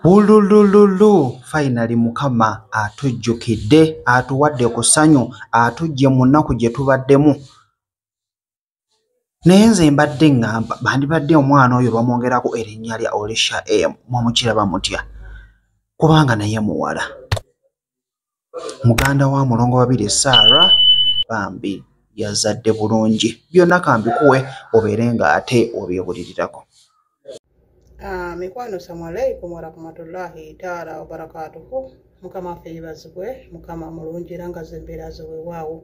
Wululululu, finally Mukama atujjukidde, atuwadde ku ssanyu, atuggye mu nnaku gye tubaddemu. Naye nze mbadde ŋŋamba bandibadde omwana oyo bamwongerako erinnya lya Olisha M. Mwamukiraba mutya? Kubanga naye muwala. Muganda wa Mulongo Babirye Sarah bambi yazadde bulungi. Byonna kambikuwe obeere ng'ate obyebulirirako. Mikwano, assalamu alaikum warahmatullahi taala wabarakatuhu. Mukama waffe yeebazibwe, Mukama mulungi era nga zembeera ze weewaawo.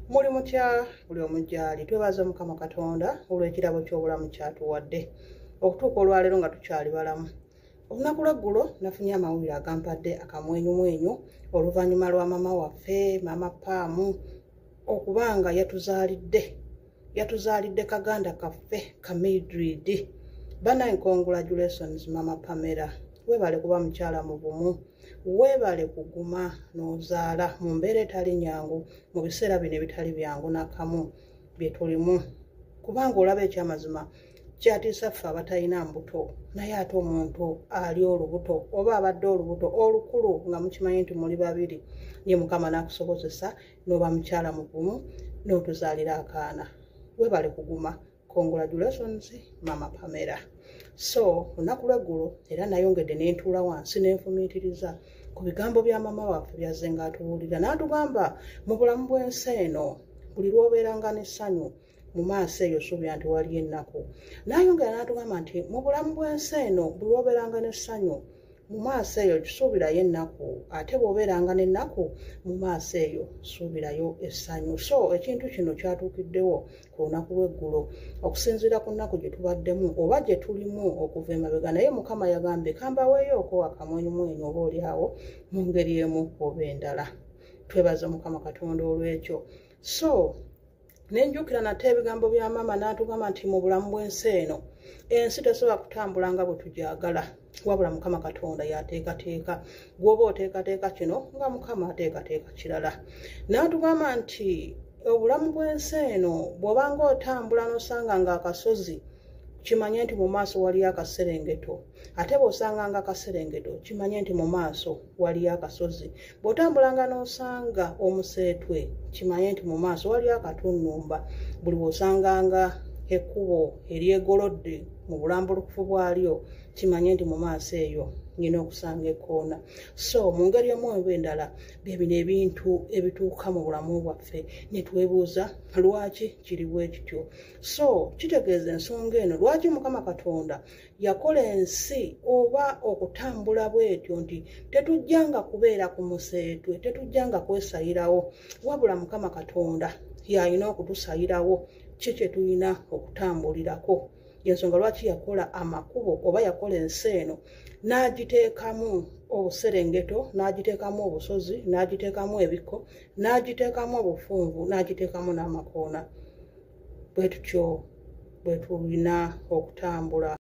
Muli mutya buli omugyali? Twebaza Mukama Katonda olw'ekirabo ky'obulamu kyatuwadde okutuuka olwaleero nga tukyali balamu. Olunaku lweggulo nafunye amawulire agampadde akamwenyumwenyu oluvannyuma lwa mama waffe, Mama Paamu, okuba nga yatuzaalidde kaganda kaffe ka Mildred. Banaye, congratulations, Mama Pamela, weebale kuba mukyala mugumu, weebale kuguma n'ozaala mu mbeera etali nyangu, mu biseera bino ebitali byangu nakamu bye tulimu, kubanga olaba ekyamazima kyatiisa ffe abatalina mbuto, naye ate omuntu ali olubuto oba abadde olubuto olukulu nga mukimanyi nti muli babiri, ye Mukama n'akusobozesa n'oba mukyala mugumu n'otuzaalira akaana. Weebale kuguma. Congratulations, Mama Pamela. So olunaku lweggulo era nayongedde nentuula wansi nenfumiitiriza ku bigambo bya mama waffe byazze nga atubuulira, n'atugamba mu bulamu bw'ensi eno buli lw'obeeranga n'essanyu, mu maaso eyo suubira nti waliyo ennaku. N'ayongera n'atugamba nti mu bulamu bw'ensi eno buli lw'obeeranga n'essanyu, mu maaso eyo kisuubirayo ennaku, ate bw'obeeranga n'ennaku, mu maaso eyo suubirayo essanyu. So ekintu kino kyatuukiddewo ku lunaku lw'eggulo okusinziira ku nnaku gye tubaddemu oba gye tulimu okuva emabega, naye Mukama yagambye kambaweeyooko akamwenyumwenyu oba oli awo mu ngeri emu oba endala. Twebaza Mukama Katonda olw'ekyo. So nenjukira nate ebigambo bya maama n'atugamba nti mu bulamu bw'ensi eno, ensi tesobola kutambula nga bwe tugyagala, wabula Mukama Katonda yateekateeka. Gwoba oteekateeka kino, nga Mukama ateekateeka kirala. N'atugamba nti obulamu bw'ensi eno bw'obanga otambula n'osanga nga akasozi, kimanye nti mu maaso waliyo akaserengeto, ate bw'osanganga akaserengeto, kimanye nti mu maaso waliyo akasozi. Bw'otambulanga n'osanga omuseetwe, kimanye nti mu maaso waliyo akatunnumba. Buli bw'osanganga ekkubo eryegolodde mu bulambulukufu bwalyo, kimanye nti mu maaso eyo nyina okusanga ekkoona. So mu ngeri emu oba endala, bye bino ebintu ebituuka mu bulamu bwaffe ne twebuuza lwaki kiri bwe kityo. So kitegeeza ensonga eno lwaki Mukama Katonda yakola ensi oba okutambula bwetyo nti tetujjanga kubeera ku museetwe, tetujjanga kwesayirawo, wabula Mukama Katonda yalina okutusayirawo ki kye tulina okutambulirako. Yensonga lwaki yakola amakubo oba yakola ensi eno n'agiteekamu obuserengeto, n'agiteekamu obusozi, n'agiteekamu ebikko, n'agiteekamu obufunvu, n'agiteekamu n'amakoona. Bwe tutyo bwe tulina okutambula.